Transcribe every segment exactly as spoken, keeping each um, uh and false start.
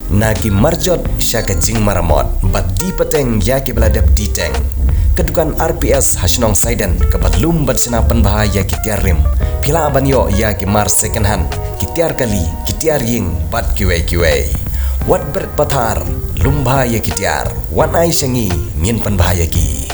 Na ki marjot sha ka jingmaramot bad die pateng ïa kiba la dep die teng. Ka dukan R P S ha shnong Saiden kaba lum bad shna pynbha ïa ki tiar rim. Phi lah ban ïoh ïa ki mar second hand, ki tiar kali, ki tiar ïing bad kiwei kiwei. Wat bret pathar, lum bha ïa ki tiar. Wan ai sha ngi, ngin pynbha ïa ki.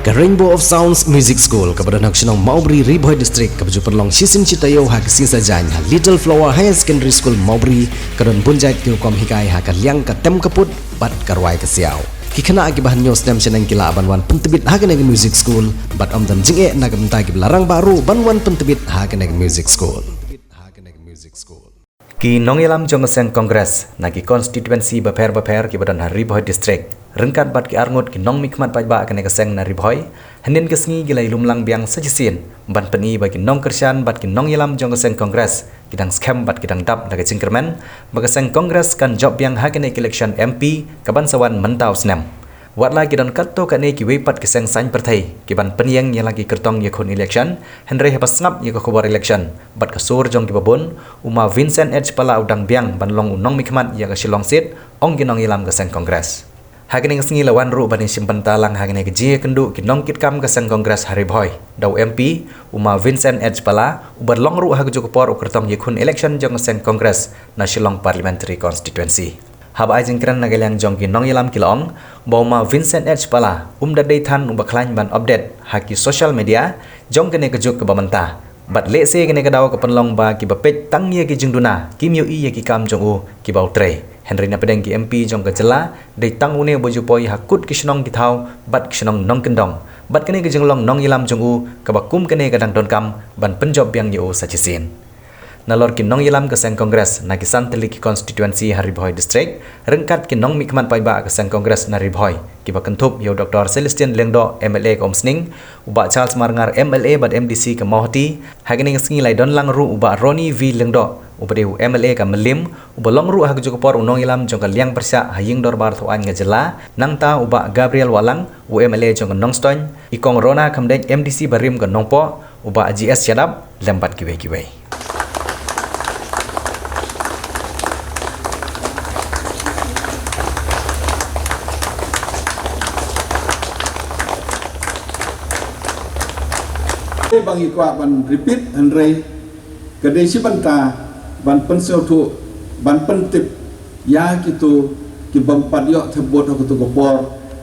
Ka Rainbow of Sounds Music School kaba don ha ka shnong Mawbri, Ri Bhoi District, kaba ju pynlong shisien shi taïew ha ka sngi Saitjaiñ ha Little Flower Higher Secondary School Mawbri, ka don bun jait ki rukom hikai ha ka liang ka tem ka put bad ka rwai ka siaw. Ki khynnah kiba hynñiew snem shaneng ki lah ban wan pyntbit ha kane ka music school bad ym don jingeh na ka bynta kiba la rangbah ruh ban wan pyntbit ha kane ka music school. Ki nongïalam jong ka seng Congress na ki constituency bapher bapher kiba don ha Ri Bhoi District, ryngkat bad ki arngut ki nongmihkhmat paidbah kane ka seng na Ri Bhoi, hynnin ka sngi ki la ïalum lang biang sa shisien ban pyni ba ki nongkyrshan bad ki nongïalam jong ka seng Congress ki dang skhem bad ki dang dap da ka jingkyrmen ba ka seng Congress kan jop biang ha kane ka election M P kaban sa wan mynta u snem. Wat la ki don katto katne kiwei pat ki seng saiñ pyrthei kiban pynïeng ïa la ki kyrtong ïakhun election, hynrei haba sngap ïa ka khubor election bad ka sur jong kiba bun, u ma Vincent H Pala u dang biang ban long u nongmihkhmat ïa ka Shillong seat, ong ki nongïalam ka seng Congress. Ha kane ka sngi la wan ruh ban ïashim bynta lang ha kane ka jingïakynduh ki nongkitkam ka seng Congress ha Ri Bhoi da u M P, u ma Vincent H Pala, uba long ruh ha kajuh ka por u kyrtong ïakhun election jong ka seng Congress na Shillong Parliamentary Constituency. Haba ai jingkren na ka liang jong ki nongïalam ki la ong ba u ma Vincent H Pala um da dei than uba khlaiñ ban update ha ki social media jong kane ka juk kaba mynta. Bad lehse kane ka daw ka pynlong ba kiba peit tang ïa ki jingduna kim ïohi ïa ki kam jong u kiba u trei. Hynrei na pdeng ki M P jong ka jylla, dei tang une uba ju poi ha kut ki shnong ki thaw bad ki shnong nongkyndong. Bad kane ka jinglong nongïalam jong u kaba kum kane ka dang donkam ban pynjop biang ïa u sa shisien. Nalor ki nongïalam ka seng Congress na ki san tylli ki constituency ha Ri Bhoi District, ryngkat ki nongmihkhmat paidbah ka seng Congress na Ri Bhoi, kiba kynthup ïa u Doctor Celestine Lyngdoh, M L A ka Umsning, u Bah Charles Marngar, M L A bad M D C ka Mawhati, ha kane ka sngi la ïadon lang ruh u Bah Ronnie V Lyngdoh, uba dei u M L A ka Mylliem, uba long ruh ha kajuh ka por u nongïalam jong ka liang pyrshah ha ïing dorbar thawaiñ ka jylla, nangta u Bah Gabriel Wahlang, u M L A jong ka Nongstoiñ, i Kong Rona Khymdeit, M D C barim ka Nongpoh, u Bah G S Shadap, lem bad kiwei kiwei. Ba ngi kwah ban repeat, hynrei ka dei shi bynta ban pynsngewthuh, ban pyntip ïa kito ki bym pat ïoh thep vote ha kato ka por.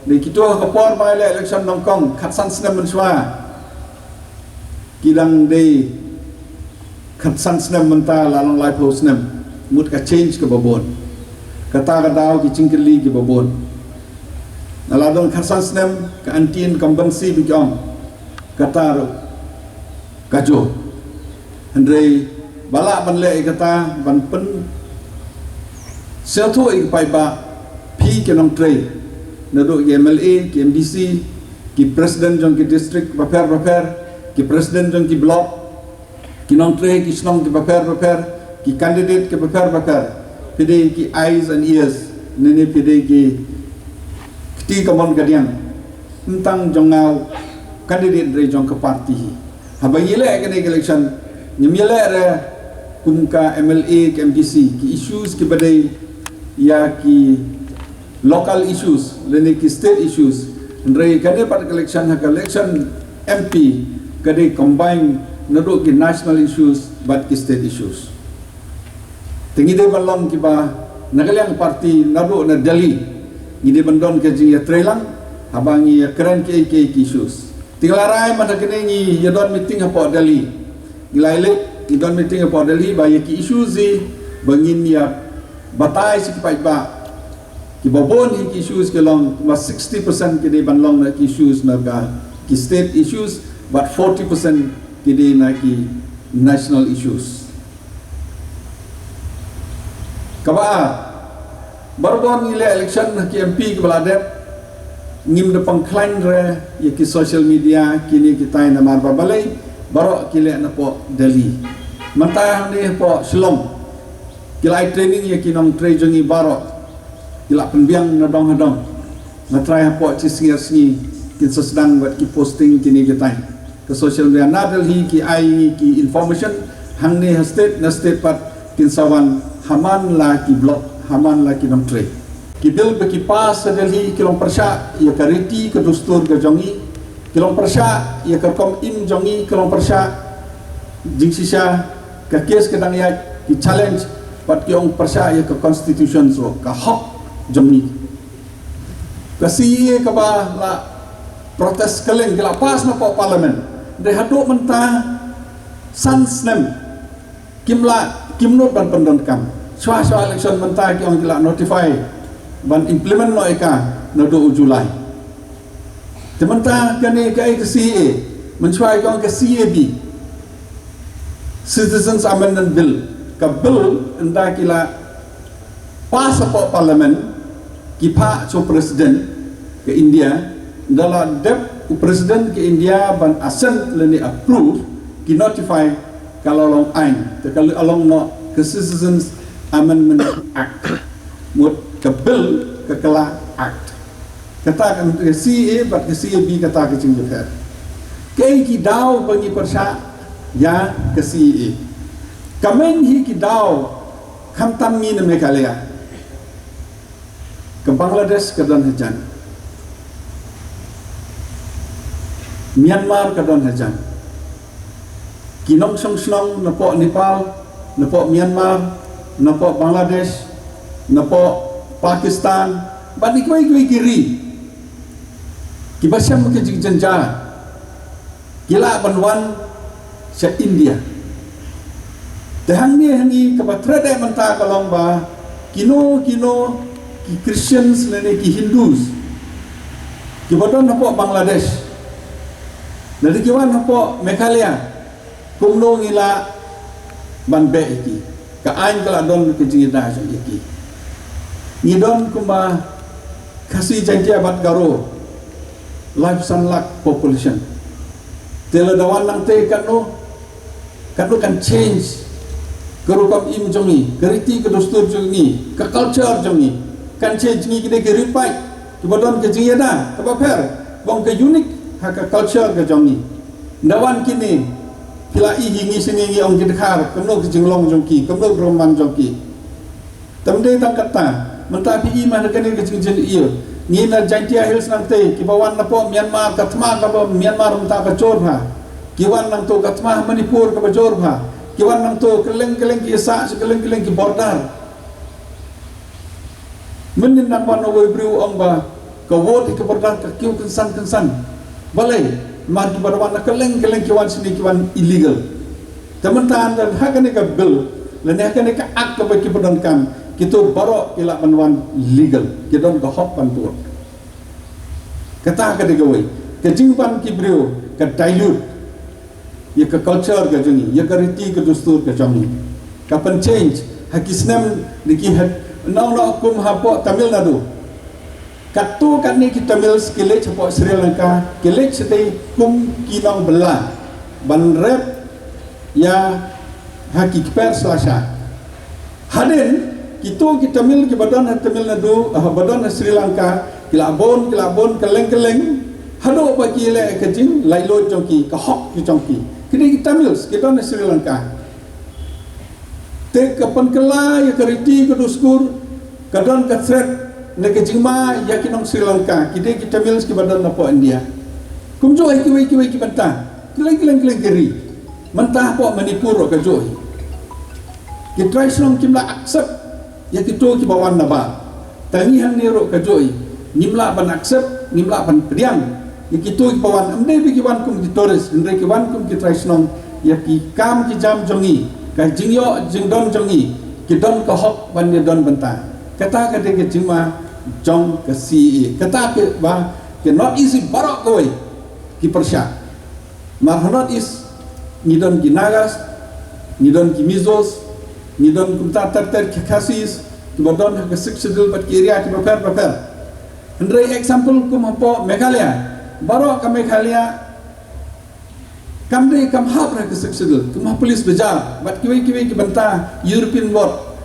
Dei kito ha ka por ba ngi leh election nyngkong, khatsan snem mynshuwa. Ki dang dei khatsan snem, mynta la long laiphew snem. Mut ka change kaba bun. Kata ka daw ki jingkylli kiba bun. Na la don khatsan snem, ka anti incumbency ba ki ong, kata ruh kajuh. Hynrei ba lah ban leh ïa kata, ban pynsngewthuh ïa ki paidbah, phi ki nongtrei, naduh ki M L A, ki M D C, ki president jong ki district bapher bapher, ki president jong ki block, ki nongtrei ki shnong ki bapher bapher, ki candidate ki bapher bapher. Phi dei ki eyes and ears, ne ne phi dei ki kti kamon kadiang. Ym tang jong nga u candidate, hynrei jong ka party hi. Haba ngi leh kane ka election, ngim ïaleh re kum ka M L A, ka M D C, ki issues kiba dei ïa ki local issues lane ki state issues. Hynrei kane pat ka election, ha ka election M P, ka dei combine naduh ki national issues bad ki state issues. Te ngi dei ban long kiba na ka liang party naduh na Delhi, ngi dei ban don ka jingïatreilang haba ngi ïakren kiei kiei ki issues. Te ngi la rai mynta kane ngi ïadon meeting hapoh Delhi. Ngi la ïaleh, ngi don meeting hapoh Delhi ba ïa ki issues hi ba ngin ïa batai sha ki paidbah. Kiba bun hi ki issues ki long, ba sixty percent ki dei ban long na ki issues na ka, ki state issues, bad forty percent ki dei na ki national issues. Kaba ar, barabor ngi leh election ha ki M P kiba la dep, ngim da pynkhlaiñ re ïa ki social media kine kitai, namar ba balei, baroh ki leh napoh Delhi. Mynta hangne hapoh Shillong, ki la ai training ïa ki nongtrei jong ngi baroh. Ki la pynbiang na dong ha dong. Nga trai hapoh shi sngi ar sngi kin sa sdang bad ki posting kine kitai. Ka social media na Delhi ki ai ngi ki information, hangne ha state, na state pat kin sa wan ha man la ki block, ha man la ki nongtrei. Ki bill ba ki pass ha Delhi ki long pyrshah ïa ka riti ka dustur ka jong ngi, ki long pyrshah ïa ka rukom im jong ngi, ki long pyrshah jingshisha ka case ka dang ïaid, ki challenge, bad ki ong pyrshah ïa ka constitution, so ka hok jong ngi. Ka C A A kaba la protest kylleng, ki la pass na pdeng parliament. Dei haduh mynta san snem kim lah, kim nud ban pyndonkam. Shuwa shuwa election mynta ki ong ki la notify ban implement noh ïa ka naduh u July. Te mynta kane kaei ka C A A, mynshuwa ki ong ka C A B, Citizens Amendment Bill, ka bill ynda ki la pass ha pdeng parliament, ki phah sha u president ka India, ynda la dep u president ka India ban assent lane approve, ki notify, ka la long aiñ, te ka la long noh ka Citizens Amendment Act. Mut ka bill ka kylla act. Kata ka C A A bad ka C A B, kata ka jingïapher. Kaei ki daw ba ngi pyrshah ïa ka C A A? Ka main hi ki daw, khamtam ngi na Meghalaya, ka Bangladesh ka don hajan, Myanmar ka don hajan. Ki nongshong shnong na pdeng Nepal, na pdeng Myanmar, na pdeng Bangladesh, na pdeng Pakistan, bad kiwei kiwei ki ri kiba shem ka jingjynjar, ki lah ban wan sha India. Te hangne hangne kaba threat eh mynta ka long ba kino kino ki Christians lane ki Hindus kiba don hapoh Bangladesh, lane ki wan hapoh Meghalaya, kumno ngi lah ban beh ïa ki? Ka aiñ ka la don ka jingïada jong ïa ki. Ngi don kumba Khasi, Jaintia bad Garo, laiphew san lak population. Te lada wan nangta katno, katno kan change ka rukom im jong ngi, ka riti ka dustur jong ngi, ka culture jong ngi. Kan change, ngi ki dei ki riewpaid kiba don ka jingïada kaba pher, ba ong ka unique ha ka culture ka jong ngi. Nda wan kine, phi la i hi ngi shane ngi ong ki dkhar, kumno ka jinglong jong ki, kumno ka rukom jong ki. Te ym dei tang katta, mynta phi i ma na kane ka jingjynjar. Ngi na Jaintia Hills nangta, kiba wan na pdeng Myanmar, ka thma kaba Myanmar mynta ka jur bha. Ki wan nangta ka thma Manipur kaba jur bha. Ki wan nangta kylleng kylleng ki sah, kylleng kylleng ki border. Mynnin nang wan uwei u briew ong ba ka vote hi ka border ka kiew kynsan kynsan. Balei? Namar kiba wan na kylleng kylleng ki wan shane ki wan illegal. Te mynta ynda ha kane ka bill lane ha kane ka act kaba ki pyndonkam, kito baroh ki lah ban wan legal, ki don ka hok ban vote. Kata ka dei kawei. Ka jingwan ki briew ka dilute ïa ka culture ka jong ngi, ïa ka riti ka dustur ka jong ngi. Ka pynchange ha ki snem, da ki ha, nong nong kum hapoh Tamil Nadu. Katto katne ki Tamils ki leit hapoh Sri Lanka, ki leit shatei kum ki nongbylla ban rep ïa ha ki kper slasha. Hadien, kito ki Tamil kiba don ha Tamil Nadu, ah, ba don ha Sri Lanka, ki la bun, ki la bun kylleng kylleng, haduh ba ki leh ka jinglaitluid jong ki, ka hok ki jong ki. Ki dei ki Tamils ki don ha Sri Lanka. Te ka pynkylla ïa ka riti ka dustur, ka don ka threat ne ka jingma ïa ki nong Sri Lanka, ki dei ki Tamils kiba don napoh India. Kumjuh hi kiwei kiwei ki bynta, kylleng kylleng kylleng ki ri. Mynta hapoh Manipur ruh kajuh hi. Ki trai shnong kim lah accept ïa kito kiba wan nabar. Tang ngi hangne ruh kajuh hi, ngim lah ban accept, ngim lah ban pdiang ïa kito kiba wan. Ym dei ba ki wan kum ki tourist, hynrei ki wan kum ki trai shnong ïa ki kam ki jam jong ngi, ka jingïoh jingdon jong ngi, ki don ka hok ban ïadon bynta. Kata ka dei ka jingma jong ka C A A. Kata kaba ka North East baroh kawei ki pyrshah. Mar ha North East ngi don ki Nagas, ngi don ki Mizos, ngi don kumta ter ter ki Khasis, kiba don ha ka Sixth Schedule bad ki area kiba pher bapher. Hynrei example kum hapoh Meghalaya, baroh ka Meghalaya kam dei, kam hap ha ka Sixth Schedule, kum ha Police Bazar bad kiwei kiwei ki bynta, European Ward.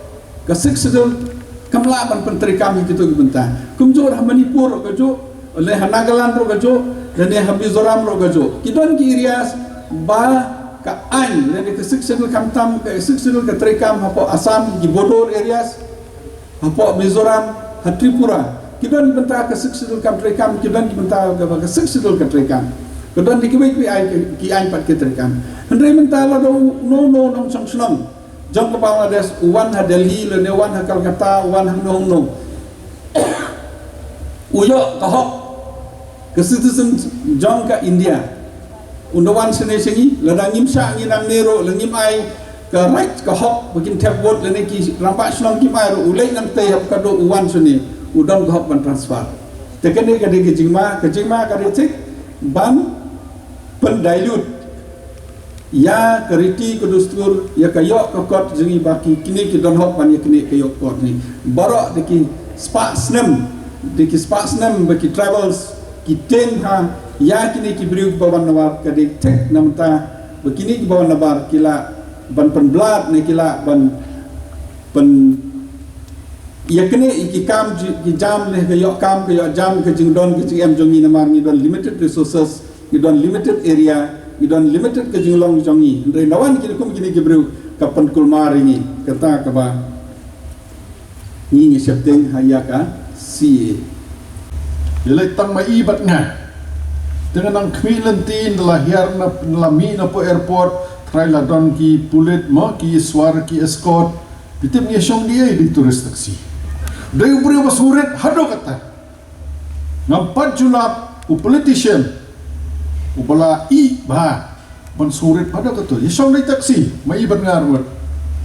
Ka Sixth Schedule kam lah ban pyntreikam ïa kito ki bynta. Kumjuh ha Manipur ruh kajuh, lane ha Nagaland ruh kajuh, lane ha Mizoram ruh kajuh. Ki don ki areas ba Ka aiñ lane ka Sixth Schedule, khamtam ka Sixth Schedule ka treikam hapoh Assam, ki border areas, hapoh Mizoram, ha Tripura, ki don bynta ka Sixth Schedule kam treikam, ki don bynta ka, ka Sixth Schedule ka treikam. Ka don di kiwei kiwei aiñ, ki aiñ pat ki treikam. Hynrei mynta lada uno uno u nongshong shnong jong ka Bangladesh u wan ha Delhi lane u wan ha Calcutta, u wan hangno hangno, u ïoh ka hok, ka citizen jong ka India, un da wan shane sha ngi. Lada ngim shah ngi nangne ruh, la ngim ai ka right, ka hok ba kin thep vote, lane ki rangbah shnong kim ai ruh, u leit nangtei hap ka duh u wan shane, u don ka hok ban transfer. Te kane ka dei ka jingma, ka jingma ka dei thik ban pyn dilute ïa ka riti ka dustur, ïa ka ïoh ka kot jong ngi ba ki, kine ki don hok ban ïa kine ka ïoh kot ni. Baroh da ki spah snem, da ki spah snem ba ki tribals ki tieng ha ïa kine ki briew ba wan na bar. Ka dei thik na mynta ba kine ki ba wan na bar ki lah ban pynblad ne ki lah ban pyn ïa kine ki kam ji-, ki jam ne ka ïoh kam, ka ïoh jam, ka jingdon, ka jingem jong ngi, namar ngi don limited resources, ngi don limited area, ngi don limited ka jinglong jong ngi. Hynrei nawan kine kum kine ki briew ka pynkulmar ïa ngi. Kata kaba ngi ngi sheptieng ha ïa ka C A A. Ïa lei tang ma i bad nga. Te nga nang khmih lynti, nda la hiar na, nda la mih na po airport, trai la don ki pulit mo, ki swar, ki escort. Phi tip ngi shong dei ei? Dei tourist taxi. Dei u briew ba sngewrit haduh katta. Ngam pat ju lap u politician uba la ïeh bha ban sngewrit haduh katta. Ïa shong dei taxi, ma i bad nga ruh.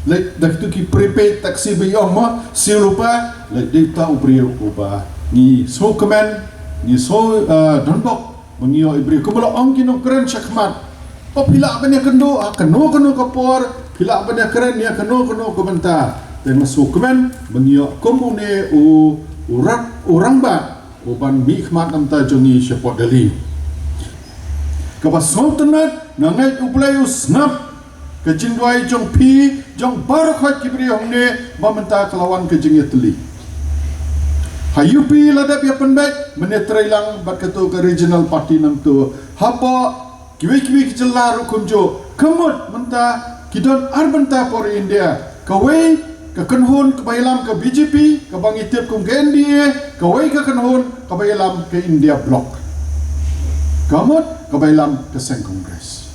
Lei da kitu ki prepaid taxi ba ïoh ma siew lypa, lei dei uta u briew uba ngi sngewkmen, ngi sngew, eh, donbok. Ba ngi ïoh i briew kumba la ong ki nongkren shakhmat. Phi lah ban ïakynduh ha kano kano ka por, phi lah ban ïakren ïa kano kano ka bynta. Te nga sngewkmen ba ngi ïoh kum une u, u rat, u rangbah uban mih khmat na bynta jong ngi shapoh Delhi. Kaba sngewtynnat, nga ngeit U Blei u sngap ka jingduwai jong phi, jong baroh khoit ki briew hangne ba mynta ka la wan ka jingïatylli. Ha U P la dep ïa pynbeit, mynne trei lang bad kato ka regional party nangto. Hapoh kiwei kiwei ki jylla ruh kumjuh. Ka mut mynta ki don ar bynta por India. Kawei ka kynhun kaba ïalam ka B J P, kaba ngi tip kum ka N D A, kawei ka kynhun kaba ïalam ka India Bloc. Ka mut kaba ïalam ka seng Congress.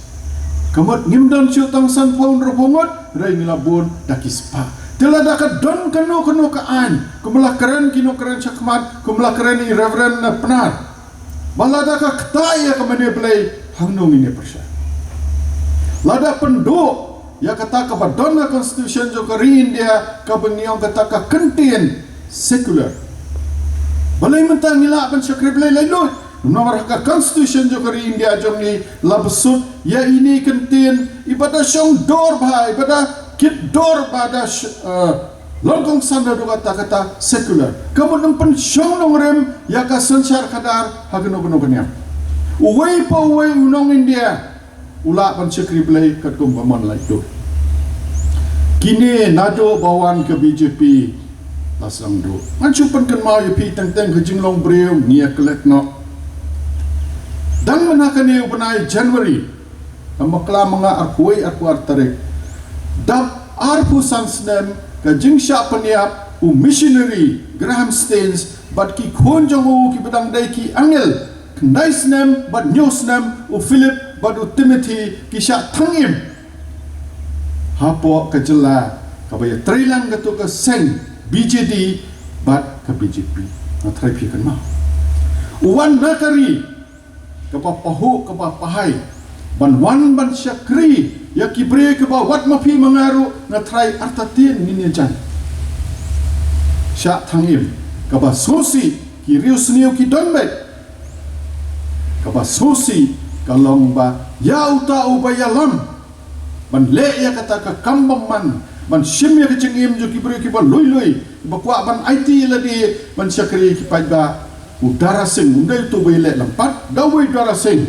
Ka mut ngim don shuh tang sanphew hynriewphew ngut, hynrei ngi la bun da ki spah. Te lada ka don kano kano ka aiñ, kumba la kren ki nongkren shakhmat, kumba la kren i Reverend Pnar, ba lada ka ktah ïa ka mane Blei, hangno ngin ïa pyrshah? Lada pynduh ïa kata kaba don ha constitution jong ka ri India, kaba ngi ong kata ka kyntien secular. Balei mynta ngi lah ban shakri Blei laitluid? Namar ha ka constitution jong ka ri India jong ngi la bsut ïa ine i kyntien, iba da shong dor bha, iba da kit dor bha da sh-, eh, long kongsan naduh kata, kata secular. Ka mut ym pynshong nongrim ïa ka synshar khadar ha kano kano ka niam. Uwei pa uwei u nong India u lah ban shakri Blei katkum ka mon laitluid. Kine naduh ba wan ka B J P la sdang duh. Ngan shu pynkynmaw ïa phi teng teng ka jinglong briew ngi ïa klet noh. Dang mynta kane u bnai January, ka bakla ma nga arphew wei arphew ar tarik, dap arphew san snem ka jingshah pynïap u missionary Graham Staines bad ki khun jong u kiba dang dei ki angel khyndai snem bad hynñiew snem, u Philip bad u Timothy, ki shah thang im hapoh ka jylla kaba ïatrei lang kato ka seng B J D bad ka B J P. Nga tharai phi kynmaw. U wan na ka ri kaba pahuh kaba pahai ban wan ban shakri ïa ki briew kiba wat ma phi ma nga ruh, nga tharai artatien ngin ïa jan. Shah thang im, kaba sngewsih ki riewsniew ki don beit. Kaba sngewsih ka long ba ïa uta uba ïalam ban leh ïa kata ka kam bymman, ban shim ïa ka jingim jong ki briew kiba lui lui, kiba kwah ban aiti ïa lade ban shakri ki paidbah, u Dara Singh, un dei uto uba ïaleh lympat da uwei u Dara Singh.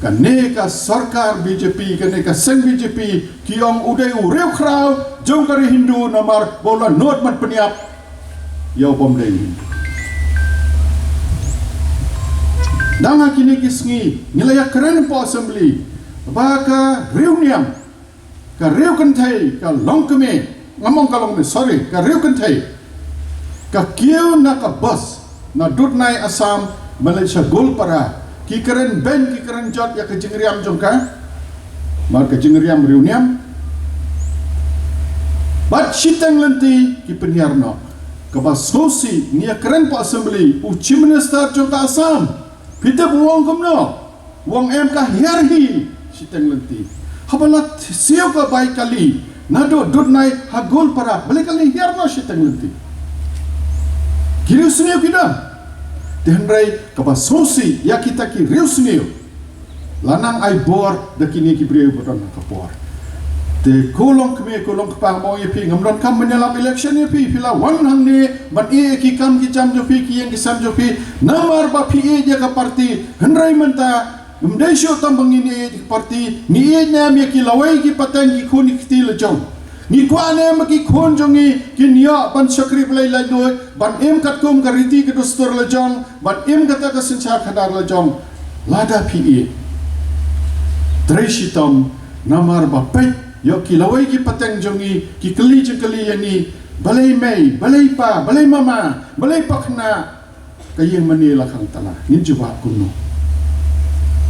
Kane ka sorkar B J P, kane ka seng B J P, ki ong u dei u riewkhraw jong ka ri Hindu namar ba u la nud ban pynïap ïa u bym dei u Hindu. Dang ha kine ki sngi ngi la ïakren hapoh Assembly. Ba ka riewniam, ka riewkynthei, ka longkmie, ngam ong ka longkmie, sorry, ka riewkynthei, ka kiew na ka bus, na Dudnai Assam, ban leit sha Goalpara, ki kren beiñ, ki kren jot ïa ka jingriam jong ka, mar ka jingriam riewniam. Bad shiteng lynti ki pynhiar noh. Kaba sngewsih, ngi ïa kren pa assembly, u Chief Minister jong ka Assam, phi tip u ong kumno? U ong em, ka hiar hi shiteng lynti. Haba la siew ka bai kali naduh Dudnai ha Goalpara, balei kali hiar noh shiteng lynti? Ki riewsniew ki don. Te hynrei kaba sngewsih ïa kita ki riewsniew, la nang ai bor da kine ki briew ba don ha ka por. Te ko longkmie, ko longkpa, mo ïa phi, ngam donkam ban ïalap election ïa phi, phi la wan hangne ban ïeh ïa ki kam ki jam jong phi, ki ïing ki sem jong phi, namar ba phi ïeit ïa ka party. Hynrei mynta, ym dei shuh tang ba ngin ïeit ïa ka party, ngi ïeit ne em ïa ki lawei ki pateng, ki khun ki kti la jong. Ngi kwah ne em ba ki khun jong ngi kin ïoh ban shakri Blei laitluid, ban im katkum ka riti ka dustur la jong, ban im kata ka synshar khadar la jong? Lada phi ïeit, trei shitom, namar ba peit, ïoh ki lawei ki pateng jong ngi ki kylli jingkylli ïa ngi, balei mei, balei pa, balei mama, balei pakna, ka ïing mane la khang tala, ngin jubab kumno?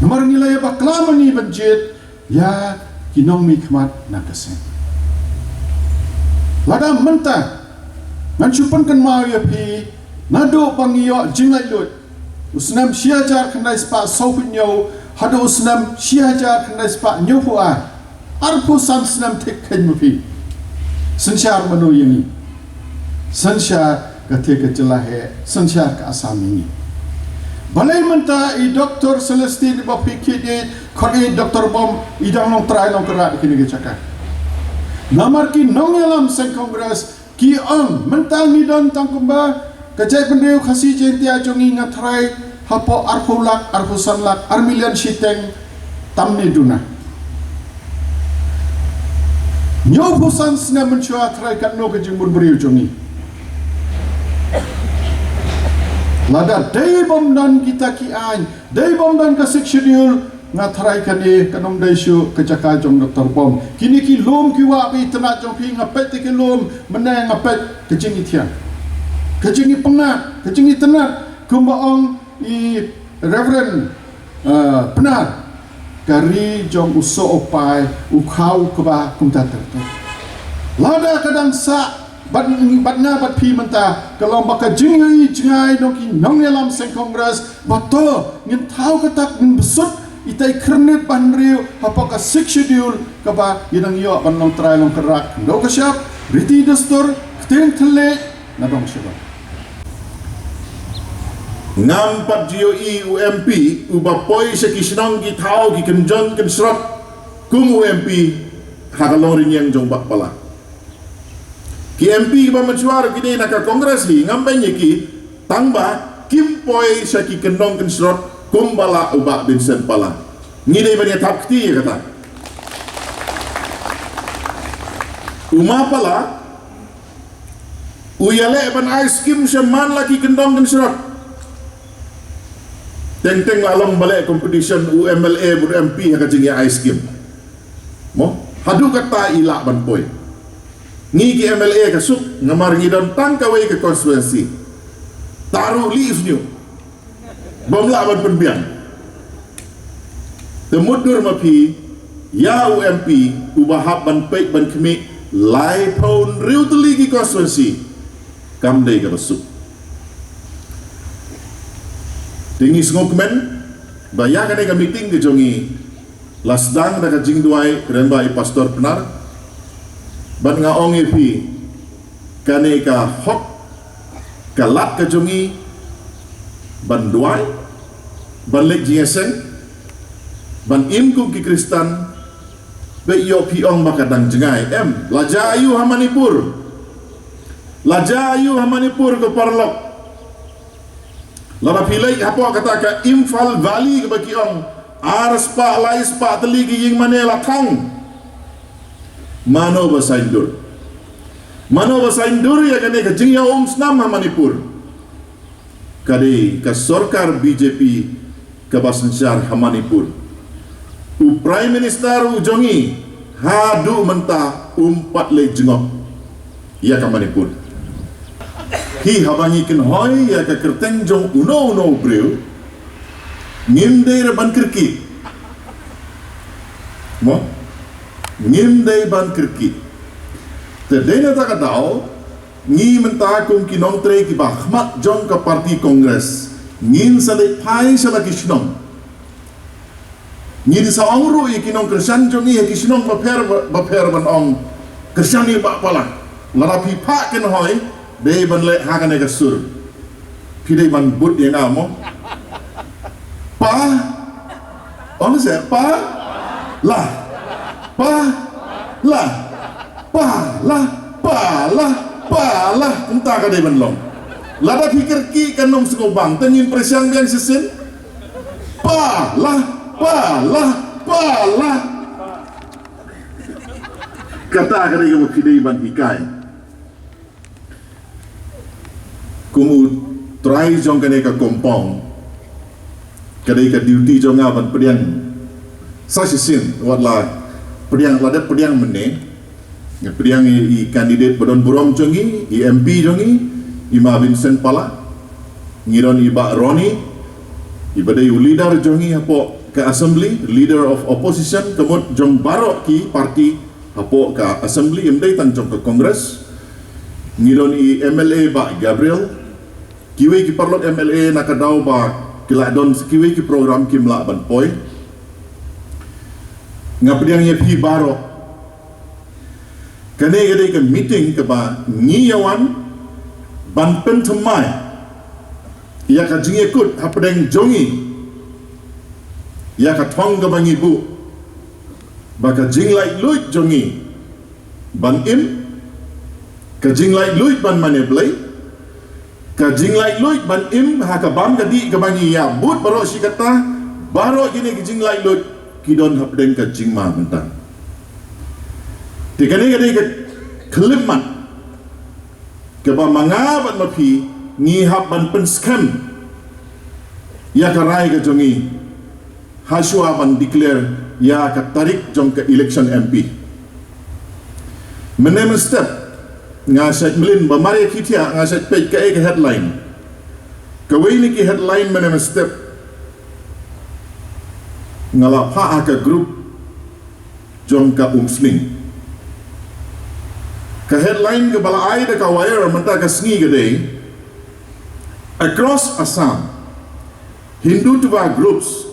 Namar ngi la ïa bakla ma ngi ban jied ïa ki nongmihkhmat na ka seng. Lada mynta ngan shu pynkynmaw ïa phi, naduh ba ngi ïoh jinglaitluid, u snem shi hajar khyndai spah sawphew hynñiew haduh u snem shi hajar khyndai spah hynñiewphew ar, arphew san snem thik khein ma phi. Synshar mano ïa ngi? Synshar ka thie ka jylla hi, synshar ka Assam ïa ngi. Balei mynta i Doktor Celestine ba phi khie ïeit, khot i Doktor Bom, i dang long trai long kyrad ïa kine ki jaka? Namar ki nongïalam seng Congress ki ong, mynta ngi don tang kumba ka jaitbynriew Khasi Jaiñtia jong ngi, nga tharai hapoh arphew lak, arphew san lak, ar million shiteng, tam ne duna? Hynñiewphew san snem mynshuwa tharai katno ka jingbun briew jong ngi? Lada dei bym don kita ki aiñ, dei bym don ka Sixth Schedule, nga tharai kane kan ym dei shuh ka jaka jong Doktor Bom. Kine ki lum ki wah ba itynnad jong phi, nga peit te ki lum, mynne nga peit ka jingithiang, ka jingipyngngad, ka jingitynnad, kumba ong i Reverend, uh, Pnar, ka ri jong u soh u pai, u khaw u kba, kumta ter ter. Lada ka dang sah bad, bad nga bad phi mynta, ka long ba ka jingïohi jngai jong ki nongïalam seng Congress ba to ngin thaw kata, ngin bsut ita i khyrnit ba hynriew hapoh ka Sixth Schedule, kaba ngi dang ïoh ban long trai long kyrad, khyndew ka shyiap, riti dustur, ktien thylliej, na dong sha dong. Ngam pat ju ïohi u M P uba poi sha ki shnong ki thaw ki kynjong kynshrot kum u M P ha ka longrynïeng jong Bah Pala. Ki M P kiba mynshwa ruh ki dei na ka Congress hi, ngam beiñ ïa ki, tang ba kim poi sha ki kyndong kynshrot kumba la u Bah Vincent Pala. Ngi dei ban ïa thap kti ïa kata. U Ma Pala u ïaleh ban ai skim sha man la ki kyndong kynshrot. Teng teng la long ba leh competition u M L A bad u M P ha ka jingïa ai skim. Mo, haduh katta i lah ban poi. Ngi ki M L A ka suk, namar ngi don tang kawei ka constituency. Tang ruh lih sniu bym lah ban pynbiang. Te mutdur ma phi, ïa u M P uba hap ban peit ban khmih laiphew hynriew tylli ki constituency, kam dei kaba suk. Te ngi sngewkmen ba ïa kane ka meeting ka jong ngi la sdang da ka jingduwai kren ba i Pastor Pnar. Bad nga ong ïa phi, kane ka hok, ka lad ka jong ngi ban duwai, ban leit jingïaseng, ban im kum ki Khristan. Bad ïoh phi ong ba ka dang jngai, em, la jia aiu ha Manipur? La jia aiu ha Manipur ko paralok? Lada phi leit hapoh kata ka Imphal Valley kaba ki ong ar spah lai spah tylli ki ïing mane la thang. Mano ba saiñdur? Mano ba saiñdur ïa kane ka jingïaumsnam ha Manipur? Ka dei ka sorkar B J P kaba synshar ha Manipur. U Prime Minister u jong ngi haduh mynta um pat leit jngoh ïa ka Manipur. Hi haba ngi kynhoi ïa ka kyrteng jong uno uno u briew, ngim dei re ban kyrkieh. Mo? Ngim dei ban kyrkieh. Te dei na kata ka daw, ngi mynta kum ki nongtrei kiba khmat jong ka party Congress, ngin sa leit phai sha la ki shnong. Ngin sa ong ruh ïa ki nongkyrshan jong ngi ha ki shnong bapher, bapher ban ong, kyrshan ïa Bah Pala. Lada phi phah kynhoi, dei ban leh ha kane ka sur. Phi dei ban bud ïa nga mo. Pa. Ong se pa. La. Pa. La. Pa. La. Pa. La. Pa. La. Kumta ka dei ban long. Lada phi kyrkieh kan long sngewbang. Te ngin pyrshang biang shisien. Pa. La. Pa. La. Pa. La. Kata ka dei kaba phi dei ban hikai. Kum u trai jong kane ka compound, ka dei ka duty jong nga ban pdiang sa shisien, wat la pdiang, la dep pdiang mynne. Nga pdiang ïa i candidate ba don burom jong ngi, i M P jong ngi, i Ma Vincent Pala. Ngi don i Bah Ronnie, iba dei u leader jong ngi hapoh ka assembly, leader of opposition, ka mut jong baroh ki party hapoh ka assembly, ym dei tang jong ka Congress. Ngi don i M L A Bah Gabriel, kiwei ki paralok M L A na ka daw ba ki la don sa kiwei ki program kim lah ban poi. Nga pdiang ïa phi baroh. Kane ka dei ka meeting kaba ngi ïa wan ban pynthymmai ïa ka jingïakut hapdeng jong ngi, ïa ka thong kaba ngi buh, ba ka jinglaitluid jong ngi ban im, ka jinglaitluid ban mane Blei, ka jinglaitluid ban im ha ka bam ka dih kaba ngi ïa bud baroh shi katta, baroh kine ki jinglaitluid ki don hapdeng ka jingma mynta. Te kane ka dei ka khyllipmat kaba ma nga bad ma phi ngi hap ban pynskhem ïa ka rai ka jong ngi. Hashwa ban declare ïa ka tarik jong ka election M P. Mynne mynstep nga shait mlien ba mar ïa ki thiah nga shait peit kaei ka headline. Kawei na ki headline mynne mynstep nga la phah ha ka group jong ka Umsning. Ka headline kaba la ai da ka Wire mynta ka sngi ka dei, Across Assam, Hindutva groups,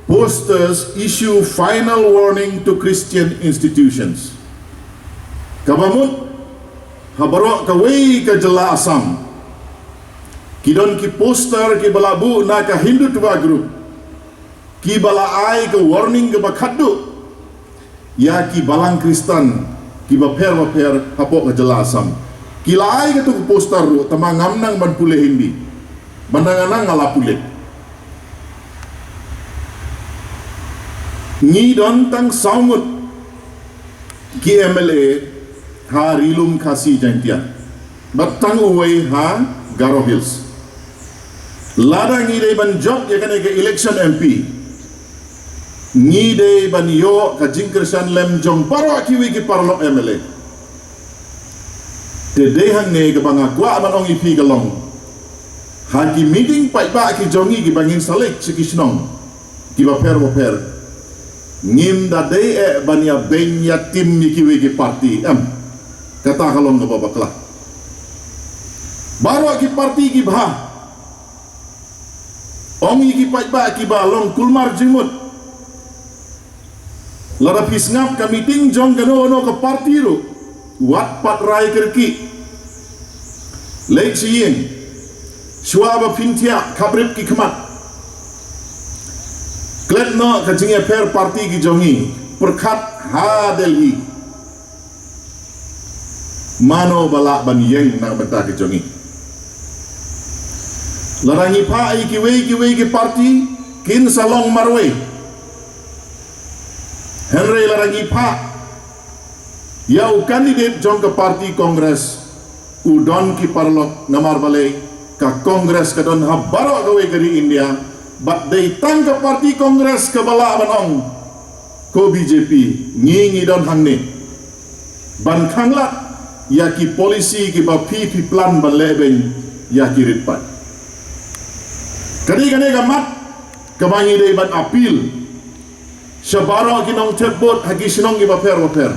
posters issue final warning to Christian institutions. Kaba mut, ha baroh kawei ka jylla Assam, ki don ki poster kiba la buh na ka Hindutva group, kiba la ai ka warning kaba khatduh ïa ki balang Khristan kiba pher ba pher hapoh ka jylla Assam. Ki la ai katu ka poster ruh, tangba ngam nang ban pule Hindi. Ban dang nga nang nga la pule. Ngi don tang saw ngut ki M L A ha Ri Lum Khasi Jaintia, bad tang uwei ha Garo Hills. Lada ngi dei ban jop ïa kane ka election M P, ngi dei ban ïoh ka jingkyrshan lem jong baroh kiwei ki paralok M L A. Te dei hangne kaba nga kwah ban ong ïa phi ka long, ha ki meeting paidbah ki jong ngi kiba ngin sa leit sha ki shnong kiba pher ba pher, ngim da dei eh ban ïa beiñ ïa tim ïa kiwei ki party, em. Kata ka long kaba bakla. Baroh ki party ki bha. Ong ïa ki paidbah kiba long kulmar jingmut. Lada phi sngap ka meeting jong kano kano ka party ruh, wat pat rai kyrkieh. Leit sha ïing, shuwa ba phin thiah, khapbrip ki khmat. Klet noh ka jingïapher party ki jong ngi, pyrkhat ha Delhi. Mano ba lah ban ïeng na ka bynta ka jong ngi? Lada ngi phah ïa kiwei kiwei ki party, kin sa long marwei. Hynrei lada ngi phah ïa u candidate jong ka party Congress, u don ki paralok, namar balei ka Congress ka don ha baroh kawei ka ri India, bad dei tang ka party Congress kaba lah ban ong Ko B J P, ngi ngi don hangne ban khanglad ïa ki policy kiba phi phi plan ban leh beiñ ïa ki rit paid. Ka dei kane ka mat kaba ngi dei ban appeal sha baroh ki nongthep vote ha ki shnong kiba pher ba pher.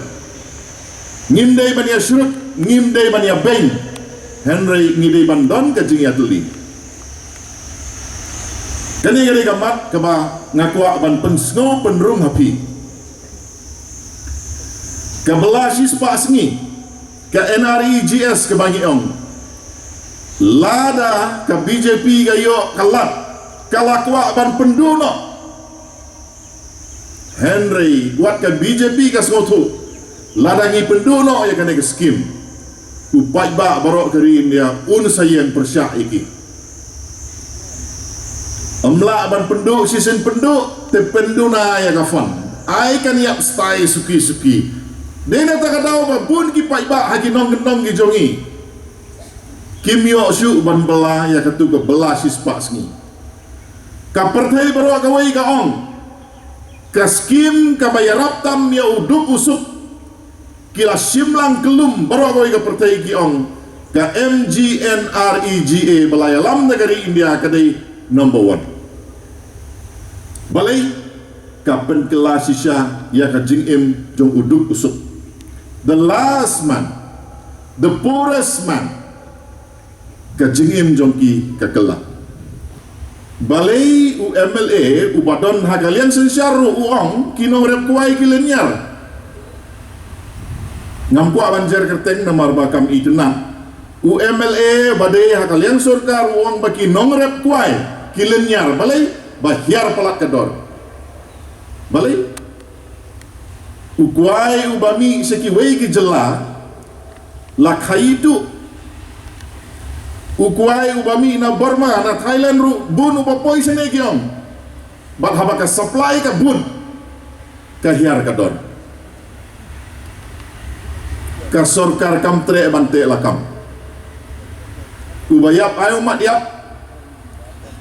Ngim dei ban ïa shrut, ngim dei ban ïa beiñ, hynrei ngi dei ban don ka jingïatylli. Kane ka dei ka mat kaba nga kwah ban pynsngew pynrung ha phi. Ka bylla shispah sngi, ka N R E G S kaba ngi ong, lada ka B J P ka ïoh ka lad, ka la kwah ban pynduh noh. Hynrei wat ka B J P ka sngewthuh, lada ngi pynduh noh ïa kane ka skim, u paidbah baroh ka ri India un sa ïeng pyrshah ïa ki. Ym lah ban pynduh shisien pynduh, te pynduna ïa ka fund. Ai kan ïap stai suki suki. Dei na kata ka daw ba bun ki paidbah ha ki nongkyndong ki jong ngi kim ïoh shuh ban bylla ïa katu ka bylla shispah sngi. Ka pyrthei baroh kawei ka ong, ka skim kaba ïarap tam ïa u duk u suk, ki la shim lang kyllum baroh kawei ka pyrthei ki ong, ka M G N R E G A ba la ïalam da ka ri India ka dei number one. Balei? Ka pynkylla shisha ïa ka jingim jong u duk u suk. The last man, the poorest man, ka jingim jong ki ka kylla. Balei u M L A uba don ha ka liang synshar ruh u ong ki nongrep kwai ki lynñiar? Ngam kwah ban jer kyrteng namar ba kam itynnad. U M L A ba dei ha ka liang sorkar u ong ba ki nongrep kwai ki lynñiar. Balei? Ba hiar palat ka dor. Balei? U kwai uba mih sha kiwei ki jylla la khaii tuh. U kwai uba mih na Burma, na Thailand ruh bun uba poi shane ki ong. Bad haba ka supply ka bun, ka hiar ka dor. Ka sorkar kam treh ban teh lakam. Uba ïap ai u mat ïap.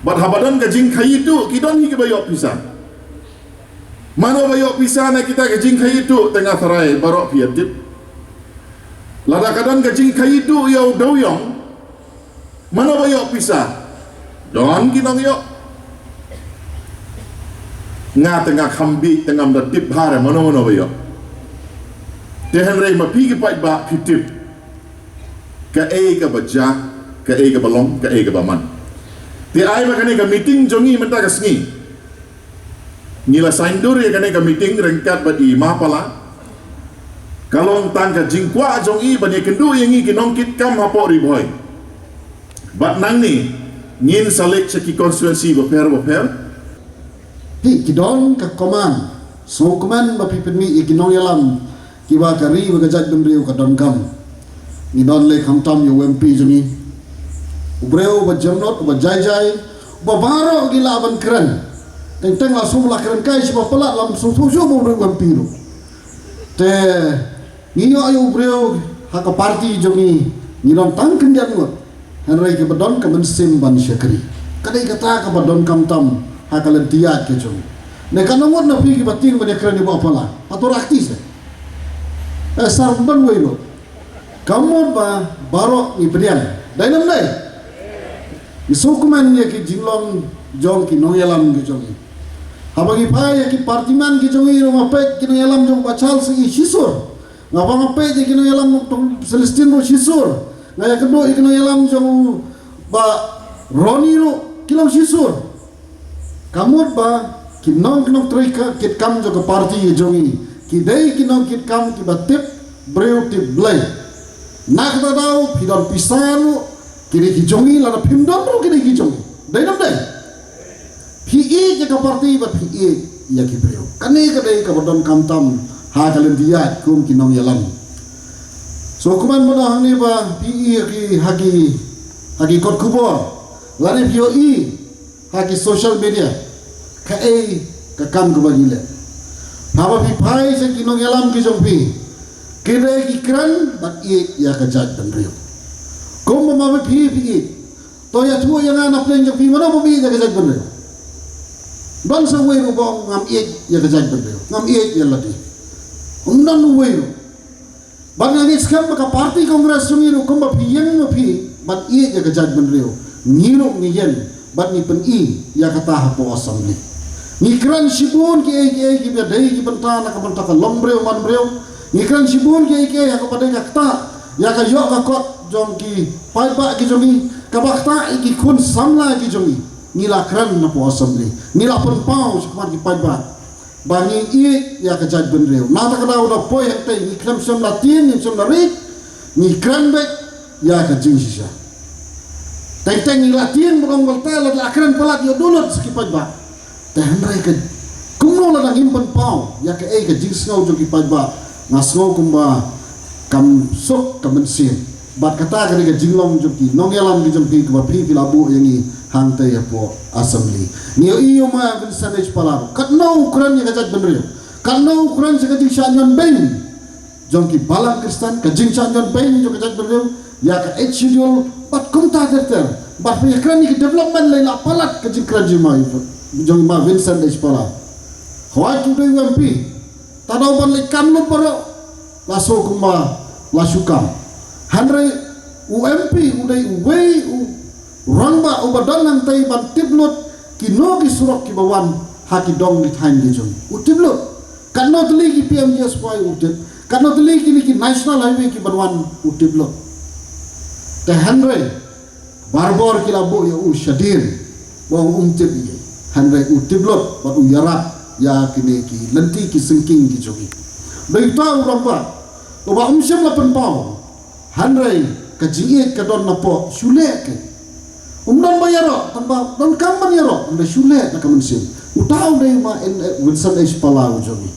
Bad haba don ka jingkhaii tuh, ki don hi kiba ïoh pisa. Mano ba ïoh pisa na kita ka jingkhaii tuh? Te nga tharai baroh phi ïa tip. Lada ka don ka jingkhaii tuh ïa u dewïong, mano ba ïoh pisa? Don ki nongïoh. Nga te nga kham bit, te ngam da tip bha re mano mano ba ïoh. Te hynrei ma phi ki paidbah phi tip kaei kaba jia, kaei kaba long, kaei kaba man. Te ai ba kane ka meeting jong ngi mynta ka sngi, ngi la saiñdur ïa kane ka meeting ryngkat bad i Mapala. Ka long tang ka jingkwah jong i ban ïakynduh ïa ngi ki nongkitkam hapoh Ri Bhoi. Bad nangne ngin sa leit sha ki constituency bapher bapher. Phi, ki don ka command, sngewkmen ba phi pynmih ïa ki nongïalam kiba ka ri bad ka jaitbynriew ka donkam. Ngi don lei khamtam ïa u M P jong ngi, u briew uba jemnud, uba jai jai, uba baroh ngi lah ban kren. Teng teng la shu la kren kai shi ba palat, lam shu shu shu ba u briew u M P ruh. Te ngi ïoh ïa u briew ha ka party jong ngi, ngi don tang khyndiat ngut. Hynrei kiba don ka mynsiem ban shakri, ka dei kata kaba donkam tam ha ka lynti ïaid ka jong ngi. Ne katno ngut na phi kiba tieng ban ïakren ïa u Bah Pala? Hato rakti se? Eh, sar ban wei lo. Ka mut ba baroh ngi pdiang. Dei ne ym dei? Ngi sngewkmen ïa ki jinglong jong ki nongïalam ki jong ngi. Haba ngi phai ïa ki party man ki jong ngi ruh, nga peit ki nongïalam jong Bah Charles ki shisur. Nga ba nga peit ïa ki nongïalam jong Celestine ruh shisur. Nga ïakynduh ïa ki nongïalam jong Bah Ronnie ruh ki long shisur. Ka mut ba ki nong, ki nongtrei ka, kitkam jong ka party ka jong ngi, ki dei ki nongkitkam kiba tip briew tip Blei. Na kata daw phi don pisa ruh, ki dei ki jong ngi, lada phim don ruh ki dei ki jong ngi. Dei ne ym dei? Phi ïeit ïa ka party bad phi ïeit ïa ki briew. Kane ka dei kaba donkam tam ha ka lynti ïaid kum ki nongïalam. Sngewkmen mynta hangne ba phi ïohi ha ki, ha ki kot khubor, lane phi ïohi ha ki social media kaei ka kam kaba ngi leh. Haba phi phai sha ki nongïalam ki jong phi, ki dei ki kren bad ïeit ïa ka jaitbynriew. Kumba ma phi phi ïeit, to ïathuh ïa nga na pdeng jong phi, mano ba ïeit ïa ka jaitbynriew? Don sa uwei ruh ba ong ngam ïeit ïa ka jaitbynriew, ngam ïeit ïa lade. Ym don uwei ruh. Bad nga ngeit skhem ba ka party Congress jong ngi ruh kumba phi ïeng ma phi ban ïeit ïa ka jaitbynriew, ngi ruh ngi ïeng bad ngi pyni ïa kata hapoh Assembly. Ngi kren shibun kiei kiei kiba dei ki bynta na ka bynta ka longbriew manbriew. Ngi kren shibun kiei kiei ha kaba dei ka ktah ïa ka ïoh ka kot jong ki paidbah ki jong ngi, kaba ktah ïa ki khun samla ki jong ngi. Ngi la kren napoh Assembly, ngi la pynpaw sha khmat ki paidbah ba ngi ïeit ïa ka jaitbynriew. Na kata ka daw da poi hangtei ngi khlem shym la tieng, ngi shym la rit, ngi kren beit ïa ka jingshisha. Teng teng ngi la tieng ba ong ba la kren palat ïa u download sa ki paidbah. Te hynrei ka kumno lada ngim pynpaw ïa kaei ka jingsngew jong ki paidbah, nga sngew kumba kam suk ka mynsiem. Bad kata ka dei ka jinglong jong ki nongïalam ki jong phi kaba phi phi la buh ïa ngi hangtei hapoh Assembly. Ngi ïohi ïa u ma Vincent H Pala, katno u kren ïa ka jaitbynriew, katno u kren sha ka jingshah ñion beiñ jong ki balang Khristan, ka jingshah ñion beiñ jong ka jaitbynriew, ïa ka Eighth Schedule bad kumta ter ter. Bad phi ïa kren ïa ki development lei la palat ka jingkren jong i ma, jong i ma Vincent H Pala. Hooid u dei u M P, ta daw ban leit kam lut baroh la shu kumba la shu kam. Hynrei u M P u dei uwei u rangbah uba don hangtei ban tip lut kino ki surok kiba wan ha ki dong ki thaiñ ki jong u. U tip lut katno tylli ki P M G S Y u tip, katno tylli kine ki national highway kiban wan u tip lut. Te hynrei barabor ki la buh ïa u shadien ba ong um tip ïa, hynrei u tip lut bad u ïarap ïa kine ki lynti ki syngking ki jong ngi. Dei uta u rangbah uba um shym la pynpaw, hynrei ka jingïeit ka don napoh, shu leh kein. Um don ba ïaroh, tang ba donkam ban ïaroh, hynrei shu leh da ka mynsiem. Uta u dei ma N-, Vincent H Pala u jong ngi.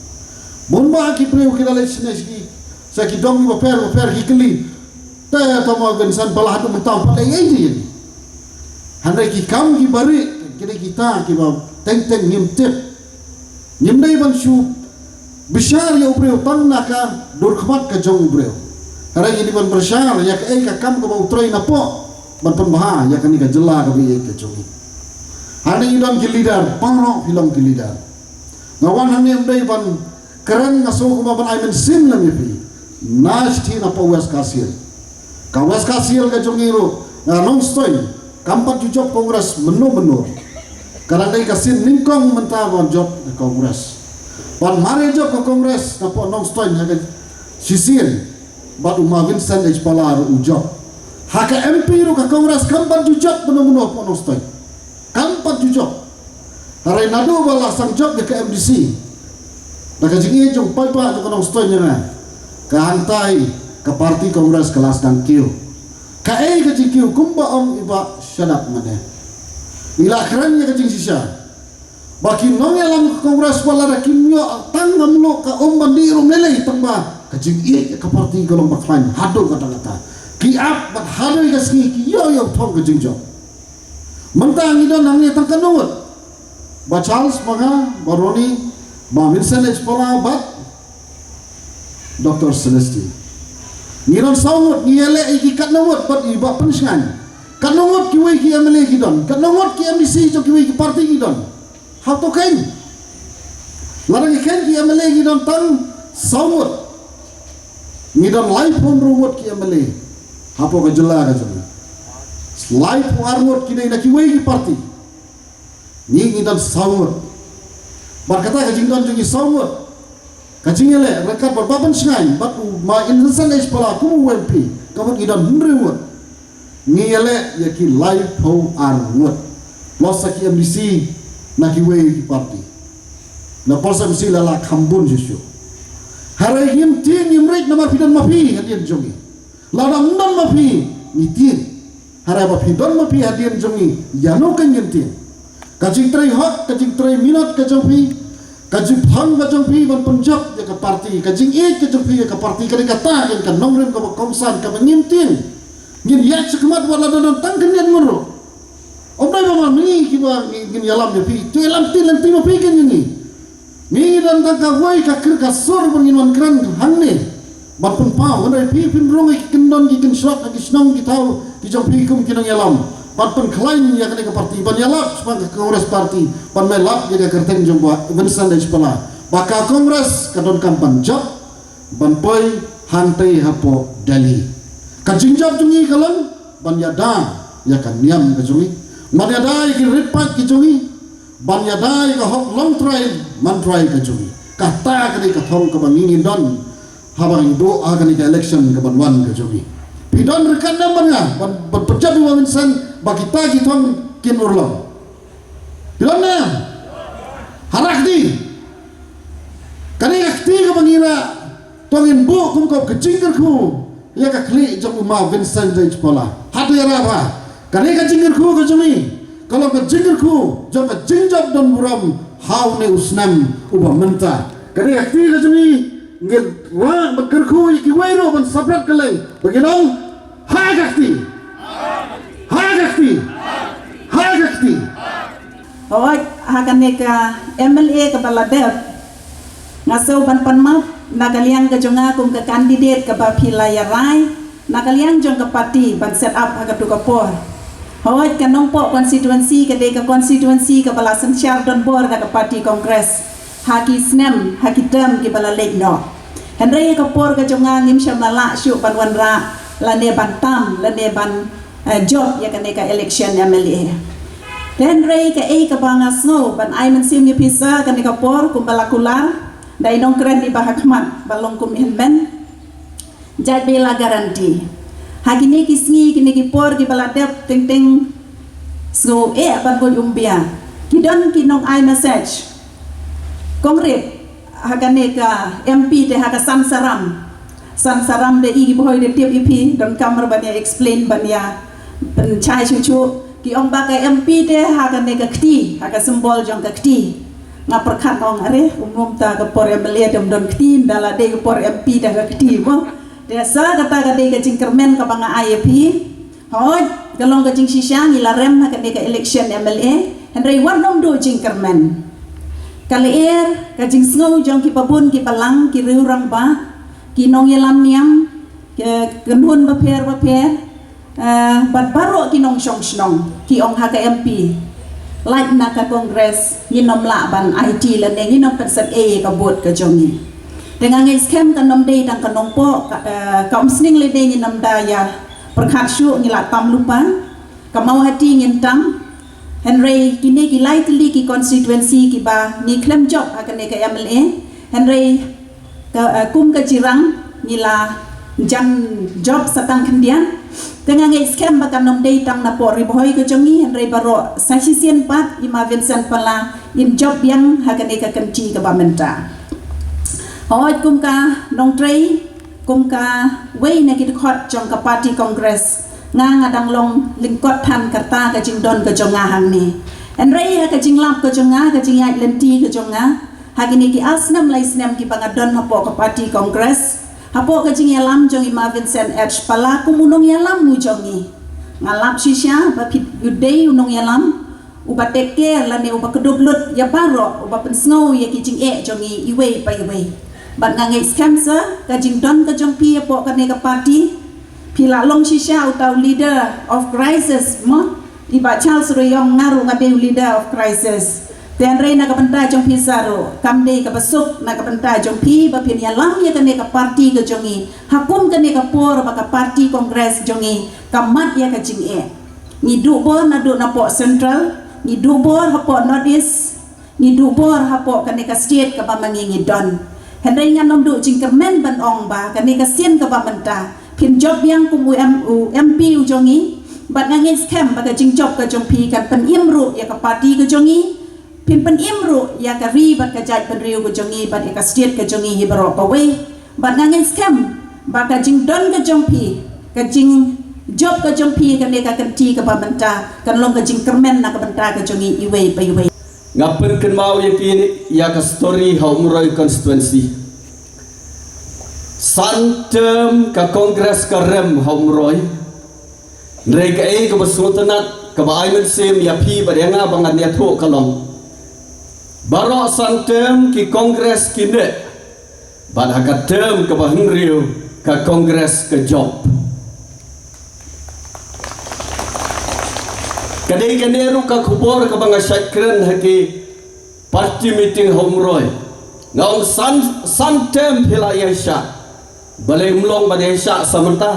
Bun ba ki briew ki la leit shane sha ki, sha ki dong bapher bapher ki kylli, te tang ma Vincent Pala haduh mynta um pat leh ei ei. Hynrei ki kam kiba rieh ki dei kita kiba teng teng ngim tip. Ngim dei ban shu bishar ïa u briew tang na ka dur khmat ka jong u briew. Hynrei ngi dei ban bishar ïa kaei ka kam kaba u trei napoh ban pynbha ïa kane ka jylla kaba ïeit ka jong ngi. Hangne ngi don ki leader, baroh phi long ki leader. Nga wan hangne ym dei ban kren, nga sngew kumba ban ai mynsiem lem ïa phi. Na shithi napoh West Khasi Hills, ka West Khasi Hills ka jong ngi ruh, nga Nongstoiñ, kam pat ju jop Congress mynno mynno. Ka dang dei ka sien nyngkong mynta ban jop ka Congress. Ban mar ïa jop ka Congress napoh Nongstoiñ ha ka shisien bad u ma Vincent H Pala ruh u jop. Ha ka M P ruh ka Congress kam pat ju jop mynno mynno hapoh Nongstoiñ. Kam pat ju jop. Hynrei naduh ba la sdang jop ïa ka M D C, da ka jingïeit jong paidbah jong ka Nongstoiñ ïa nga, ka hangtai ka party Congress ka la sdang kiew. Kaei ka jingkiew? Kumba ong i Bah Shadap mane, i la kren ïa ka jingshisha ba ki nongïalam ka Congress wat lada kim ïoh tang ka mluh ka um ban dih ruh ym lei lei, tang ba ka jingïeit ïa ka party ka long ba khlaiñ haduh katta katta. Ki ap bad haduh ïa ka sngi ki ïoh ïa u thong ka jingjop. Mynta ngi don hangne tang katno ngut? Bah Charles ma nga, Bah Ronnie, Bah Vincent H Pala bad Doctor Celestine. Ngi don saw ngut, ngi ïaleh ïa ki katno ngut bad i Bah Pynshngaiñ? Katno ngut kiwei ki M L A ki don? Katno ngut ki M D C jong kiwei ki party ki don? Hato kheiñ? Lada ngi kheiñ ki M L A ki don tang saw ngut, ngi don laiphew hynriew ngut ki M L A hapoh ka jylla ka jong ngi. Laiphew ar ngut ki dei na kiwei ki party. Ngi, ngi don saw ngut. Bad kata ka jingdon jong ngi saw ngut, ka jingïaleh ryngkat bad Bah Pynshngaiñ bad u ma Vincent H Pala kum u M P, ka mut ngi don hynriew ngut. Ngi ïaleh ïa ki laiphew ar ngut, plus sa ki M D C na kiwei ki party. Na plus M C la la kham bun shuh shuh. Hynrei ngim tieng ngim rit namar phi don ma phi hadien jong ngi. Lada ym don ma phi ngi tieng. Hynrei ba phi don ma phi hadien jong ngi, ïano kein ngin tieng? Ka jingtrei hok, ka jingtrei minot ka jong phi, ka jingpang ka jong phi ban pynjop ïa ka party, ka jingïeit ka jong phi ïa ka party, ka dei kata kein ka nongrim kaba kongsan kaba ngim tieng. Ngin ïaid shakhmat wat la don tang khyndiat ngut ruh. Ym dei ba ma ngi kiba ngi, ngin ïalam ïa phi. To ïalam, te lynti ma phi kein ïa ngi. Ngi, ngi don tang kawei ka kyrkhu ka sur ba ngin wan kren hangne ban pynpaw. Hynrei phi phin rung ïa ki kyndon ki kynshrok ha ki shnong ki thaw ki jong phi kum ki nongïalam. ban pynkhlaiñ ïa kane ka parti, ban ïalap shaphang ka Congress Party, ban ïalap ïa ka kyrteng jong u Bah Vincent H Pala, ba ka Congress ka donkam ban jop, ban poi hangtei hapoh Delhi. Ka jingjop jong ngi ka long ban ïada ïa ka niam ka jong ngi, ban ïada ïa ki rit paid ki jong ngi, ban ïada ïa ka hok longtrai mantrai ka jong ngi. Kata ka dei ka thong kaba ngi ngin don haba ngi buh ha kane ka election kaban wan ka jong ngi. Phi don ryngkat ne em ban nga, ban, ban pynjop ïa u Bah Vincent ba kita ki thong kin urlong? Phi don ne em? Ha la ka kti. Kane ka kti kaba ngi rah, to ngin buh kum ka jingkyrkhu ïa ka khlieh jong u Ma Vincent H Pala. Hato ïarap? Kane ka jingkyrkhu ka jong ngi ka long ka jingkyrkhu jong ka jingjop don burom ha une u snem uba mynta. Kane ka kti ka jong ngi, ngin rah ban kyrkhu ïa kiwei ruh ban sopot ka lei ba kin ong, ha ka kti, ha ka kti, ha ka kti. Hooid, ha kane ka M L A kaba la dep, nga sngew ban pan map na ka liang ka jong nga kum ka candidate kaba phi la ïa rai na ka liang jong ka party ban set up ha kato ka por. Hooid, ka Nongpoh constituency ka dei ka constituency kaba la synshar donbor da ka party Congress ha ki snem, ha ki term kiba la leit noh. Hynrei ha ka por ka jong nga ngim shym la lah shuh ban wanrah lane ban tam lane ban, eh, jop ïa kane ka election M L A. Te hynrei kaei kaba nga sngew ban ai mynsiem ïa phi sa kane ka por kumba la kular da i nongkren iba ha khmat ba long kum i hynmen, jait ba la guarantee. Ha kine ki sngi, kine ki por kiba la dep, teng teng sngew eh ban buh umbia. Ki don ki nong ai message kongrit ha kane ka M P te ha ka San Saram. San Saram te i ki bhoi te tip ïa phi, donkam ruh ban ïa explain, ban ïa pynshai shuh shuh. Ki ong ba ka M P te ha kane ka kti, ha ka symbol jong ka kti. Nga pyrkhat ong, are, um, ym ta ka por M L A te ym don kti, ynda la dei ka por M P te ka kti mo. Te sa kata ka dei ka jingkyrmen kaba nga ai ïa phi. Hooid, ka long ka jingshisha ngi la rem ha kane ka election M L A, hynrei wat nym duh jingkyrmen. Ka lyer, ka jingsngew jong ki babun ki balang, ki riew rangbah, ki nongïalam niam, ki kynhun bapher bapher, eh, bad baroh ki nongshong shnong ki ong ha ka M P, lait na ka Congress ngin nym lah ban aiti lane ngin nym pynsep ei ïa ka vote ka jong ngi. Te nga ngeit skhem kan nym dei tang ka Nongpoh, ka, eh, ka Umsning lane ngin nym da ïa pyrkhat shuh, ngi la tam lypa, ka Mawhati ngin tam. Hynrei kine ki lai tylli ki constituency kiba ngi khlem jop ha kane ka M L A, hynrei ka, eh, kum ka jirang ngi la jan jop sa tang khyndiat. Te nga ngeit skhem ba kan nym dei tang napoh Ri Bhoi ka jong ngi, hynrei baroh sa shisien pat i Ma Vincent Pala in jop biang ha kane ka kynti kaba mynta. Hooid, kum ka nongtrei, kum kawei na ki dkhot jong ka party Congress, nga, nga dang long lyngkot than ka rta ka jingdon ka jong nga hangne. Hynrei ha ka jinglap ka jong nga, ka jingïaid lynti ka jong nga ha kine ki ar snem lai snem kiba nga don hapoh ka party Congress, hapoh ka jingïalam jong i Ma Vincent H Pala kum u nongïalam u jong ngi, nga lap shisha ba phi, u dei u nongïalam uba take care lane uba kdup lut ïa baroh, uba pynsngew ïa ki jingeh jong ngi iwei pa iwei. Bad nga ngeit skhem sa ka jingdon ka jong phi hapoh kane ka party, phi la long shisha uta u leader of crisis mo. I Bah Charles ruh i ong nga ruh nga dei u leader of crisis. Te hynrei na ka bynta jong phi sa ruh kam dei kaba suk na ka bynta jong phi ba phin ïalam ïa kane ka party ka jong ngi ha kum kane ka por ba ka party Congress jong ngi ka mad ïa ka jingeh. Ngi duh bor naduh napoh Central, ngi duh bor hapoh North East, ngi duh bor hapoh kane ka state kaba ma ngi ngi don. Hynrei ngan nym duh jingkyrmen ban ong ba kane ka sien kaba mynta phin jop biang kum u M-, u M P u jong ngi. Bad nga ngeit skhem ba ka jingjop ka jong phi kan pynim ruh ïa ka party ka jong ngi, phin pynim ruh ïa ka ri bad ka jaitbynriew ka jong ngi bad ïa ka state ka jong ngi hi baroh kawei. Bad nga ngeit skhem ba ka jingdon ka jong phi, ka jingjop ka jong phi kane ka kynti kaba mynta kan long ka jingkyrmen na ka bynta ka jong ngi iwei pa iwei. Nga pynkynmaw ïa phi ïa ka story ha Umroi constituency. San term ka Congress ka rem ha Umroi. Hynrei kaei kaba sngewtynnat kaba ai mynsiem ïa phi bad ïa nga ba ngan ïathuh ka long, baroh san term ki Congress ki neh, bad ha ka term kaba hynriew ka Congress ka jop. Ka dei kane ruh ka khubor kaba nga shait kren ha ki party meeting ha Umroi. Nga ong san, san term phi la ïa shah. Balei ym long ba dei shah sa mynta.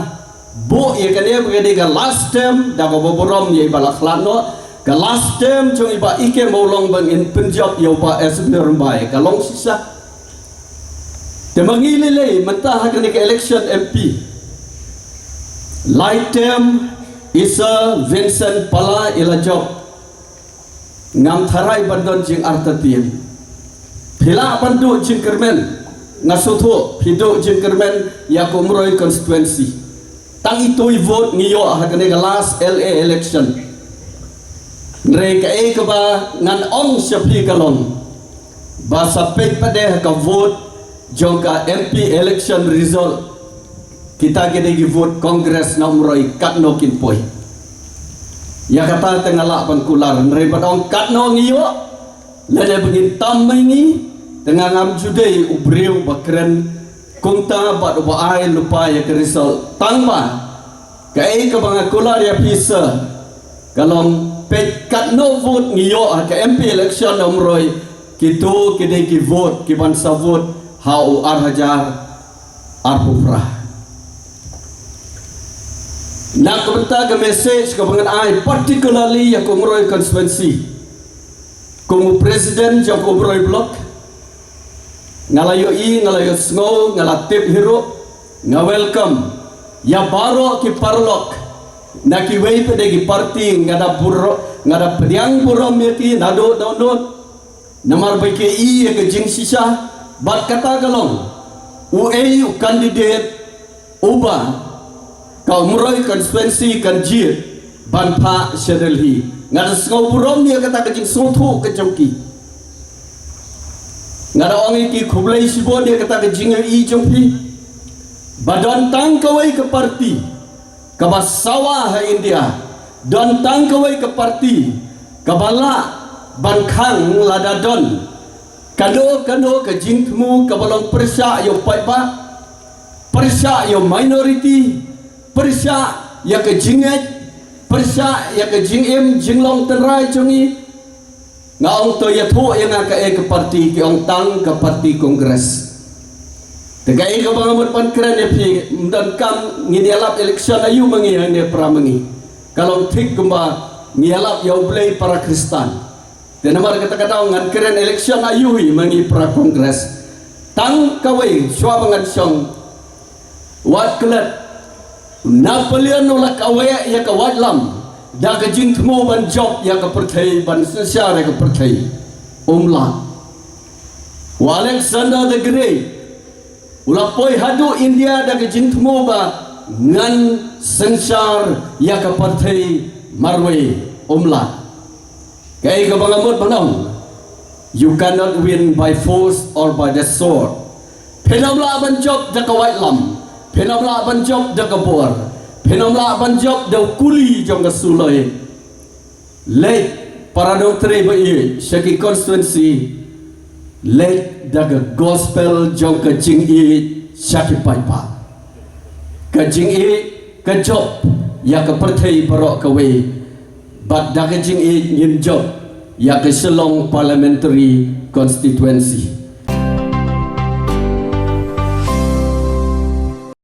Buh ïa kane ba ka dei ka last term, da kaba burom ïa i Bah Lakhlain noh. Ka last term jong i Bah E K Mawlong ba ngin pynjop ïa u Bah S B Rymbai, ka long shisha. Te ma ngi lei lei mynta ha kane ka election M P, lai term i Sir Vincent Pala i la jop. Ngam tharai ban don jingartatien. Phi lah ban duh jingkyrmen. Nga sngewthuh phi duh jingkyrmen ïa ka Umroi constituency. Tang itu i vote ngi ïoh ha kane ka last L A election. Hynrei kaei kaba ngan ong sha phi ka long ba sa peit pat de ha ka vote jong ka M P election result. Kita ki dei ki vote Congress na Umroi katno kin poi. Ïa kata te nga lah ban kular, hynrei ban ong katno ngi ïoh, lane ba ngin tam ma ngi, te nga ngam ju dei u briew ba kren kumta bad uba ai lypa ïa ka result. Tang ba kaei kaba nga kular ïa phi Sir, ka long peit katno vote ngi ïoh ha ka M P election na Umroi, kito ki dei ki vote ki ban sa vote ha u ar hajar arphew phra. Na ka bynta ka message kaba ngan ai particularly ïa ka Umroi constituency, kum u president jong ka Umroi block, nga la ïohi, nga la ïohsngew, nga la tip hi ruh, nga welcome ïa baroh ki paralok na kiwei pat de ki party. Nga da buro, nga da pdiang burom ïa ki naduh dohnud. Namar ba ki ïohi ïa ka jingshisha, bad kata ka long uei u candidate uba ka Umroi constituency kan jied ban phah sha Delhi. Nga da sngew burom ïa kata ka jingsngewthuh ka jong ki. Nga da ong ïa ki khublei shibun ïa kata ka jingïohi jong phi. Ba don tang kawei ka party kaba sawa ha India, don tang kawei ka party kaba lah ban khang lada don kano kano ka jingthmu kaba long pyrshah ïa u paidbah, pyrshah ïa u minority, pyrshah ïa ka jingngeit, pyrshah ïa ka jingim jinglong tynrai jong ngi. Nga ong to ïathuh ïa nga kaei ka party, ki ong tang ka party Congress. Te kaei kaba nga mut ban kren ïa phi, ym donkam ngin ïalap election aïu ma ngi hangne para ma ngi. Ka long thik kumba ngi ïalap ïa U Blei para Khristan. Te namar kata ka daw ngan kren election aïu hi ma ngi para Congress. Tang kawei shuwa ba ngan shong, wat klet, Napoleon u la kaweh ïa ka waitlam da ka jingthmu ban jop ïa ka pyrthei, ban synshar ïa ka pyrthei. Um lah. U Alexander the Great u la poi haduh India da ka jingthmu ba ngan synshar ïa ka pyrthei marwei. Um lah. Kaei kaba nga mut ban ong, you cannot win by force or by the sword. Phin ym lah ban jop da ka waitlam, phin ym lah ban jop da ka bor, phin ym lah ban jop da u kuli jong ka suloi. Leit para nongtrei ba ïeit sha ki constituency, leit da ka gospel jong ka jingïeit sha ki paidbah. Ka jingïeit ka jop ïa ka pyrthei baroh kawei. Bad da ka jingïeit ngin jop ïa ka Shillong Parliamentary Constituency.